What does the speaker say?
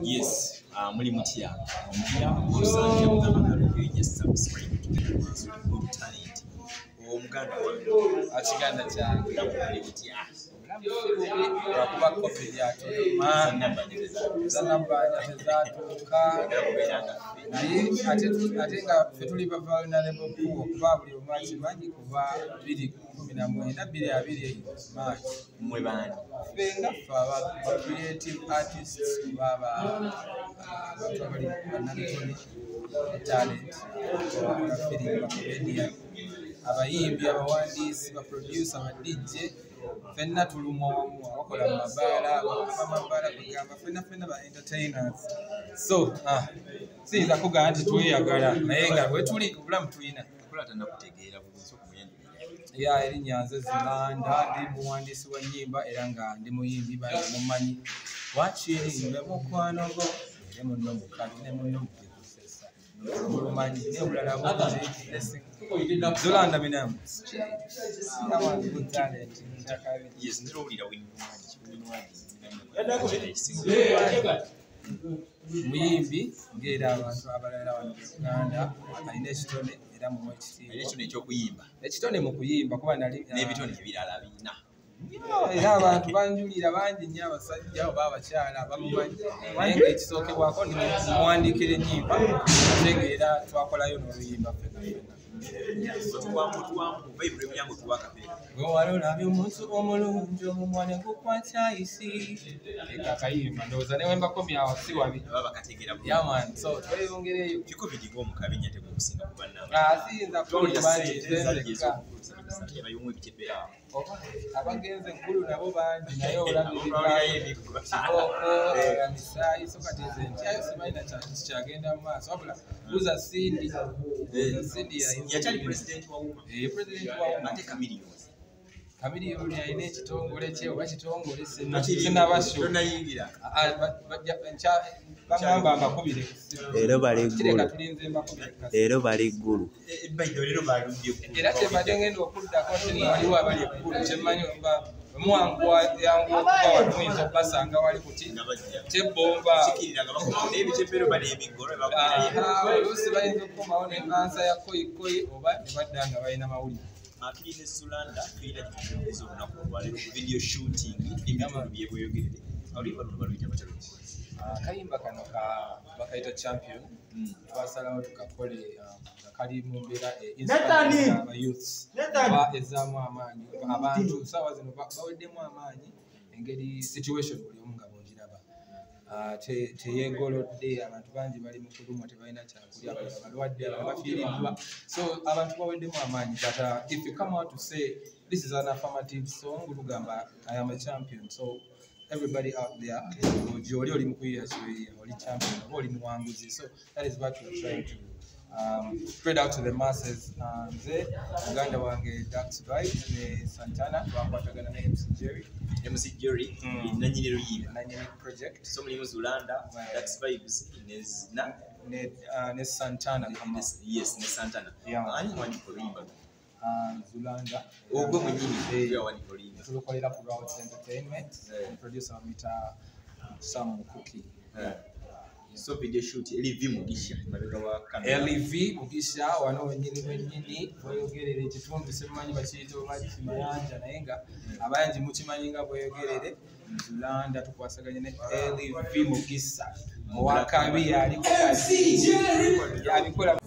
Yes, muli mutya omupya olusanja mugamba subscribe to good talent omuganda wange akiganda kyange muli mutya lwakuba COVID yatuluma zanambanja tezatuuka, naye ate nga ffe tuli ba vulnerable poor kuba buli omu akimanyi kuva 2019 2020 March. Mmwe baani? Ffe nga ffe aba creative artists oba abantu abali bannabitone ne talent, abakola firimu, bacomedian, abayimbi, abawandiisi, baproducer, ba DJ, ffenna tulumwa wamu, abakola mu mabaala, abamabaala, kugamba ffenna ffenna ba entertainers. So siyinza kugamba nti tweyagala, naye nga bwe tuli obulamu tulina. Kola tannakutegeera bulungi okumuyanjulira. Ya, erinnya nze Zulanda, ndi muwandiisi wa nnyimba era nga ndi muyimbi, bangi mumanyi. Wakiri mbe mukwano gwo ne munno mukabi ne munno mugekusesa mulumanyi naye obulala bungi. Zulanda Minamu. Good talent. Yes, nzira owulira Winnie Nwagi. Muyimbi ng'era abantu abalala wano mu Uganda, alina ekitone era muwa ekitiibwa. Alina ekitone eky'okuyimba. Ekitone mu kuyimba kuba nali n'ebitone ebirala bina. Era abantu banjulira bangi nnyo, abasajja oba abakyala bamumanyi, naye ng'ekisookebwako ndi muwandiikira ennyimba, ate ng'era twakolayo n'oluyimba ffenna ffenna. So tuwamu tuwamu vibe emyango tuwa kapera. Gwe wali olabye omuntu omulungi omumwa ne gukwata isi. Eka akayimba ndowooza ne we mbakomye awo si wabi. Baba bakategeera bulungi. Yeah man, so tweyongereyo. Covid ng'omukabi nnyo tegukusinga ku bannange. Siyinza Twawulira kulimba nti ssente nze zajja nzekka. ez'okubayumu ebitebe awo. Oba abagenze eggulu nabo bangi, naye olabirira Abawulirayo emiggo. kibooko misaayi, so kati nze ntyayo simanyi na kyagenda mu maaso, wabula buuza Cindy. Buuza Cindy yayinza Yakyali president wa UMA. Eh, president wa UMA. Ate Chameleone. Chameleone alina ekitongole kye oba kitongole sinabasho. Tonnayingira. Bagamba mbakubire ku ssimu. Leero bali Kireka ggulu. tulinze mbakubire ku kasimu. Leero bali ggulu. By the way, leero balumbye eggulu. Era kyembadde ngenda okuddako nti nno waliwo abali eggulu, kyemmanyi mba muwanguwa yanguwa okuva wano muyinza okubasanga wali ku Nga bajja. kyebomba. Kikirira nga bakomawo n'ebikyepero ba n'emiggo olwo bakubirayo emiggo. Oluusi bayinza okukomawo ne ansa ya koyikoyi oba ne badda nga balina mawulire. Tuli ne Zulanda, tulina gyetutuukiza olunaku olwaleero ku video shooting, tuli mu bitundu by'e Bweyogerere. Oluyimba luno baluyita batya lukozi? Akayimba kano ka bakayita Champion. Twasalawo tukakole nga kali mu mbeera inspiring aba youths oba ezzaamu amaanyi abantu. Saawa zino baweddemu amaanyi engeri situation buli omu nga bw'ogiraba. Teyeegolodde, abantu bangi bali mu kulumwa, tebalina kyakulya, abalala balwadde, abalala bafiiriddwa, so abantu baweddemu amaanyi. But if you come out to say this is an affirmative song, lugamba I am a champion. So everybody out there gy'oli, oli mu kuyiya kiweeya, oli champion oba oli muwanguzi. So that is what we are trying to spread out to the masses. Nze muganda wange Dax Vibes ne Santana twakwatagana ne MC Jerry. MC Jerry nannyini luyimba. Nanyini project. So mulimu Zulanda, Dax Vibes ne Ne Santana Kamau. Yes, ne Santana. Yeah. Ani muwandiika oluyimba luno? Zulanda. Ogwe mwennyini Eh. yawandiika oluyimba. Tulukolera ku Routes Entertainment. Producer bamuyita Sam Mukuki. So video shoot LV Mugisha mabega wa kamera. LV Mugisha wano wennyini wennyini Bweyogerere, ekitundu simanyi bakiyita oba Kimayanja, naye nga abangi mukimanyi nga Bweyogerere. Zulanda tukwasaganye ne LV Mugisa owakabi, yaliko yabikola.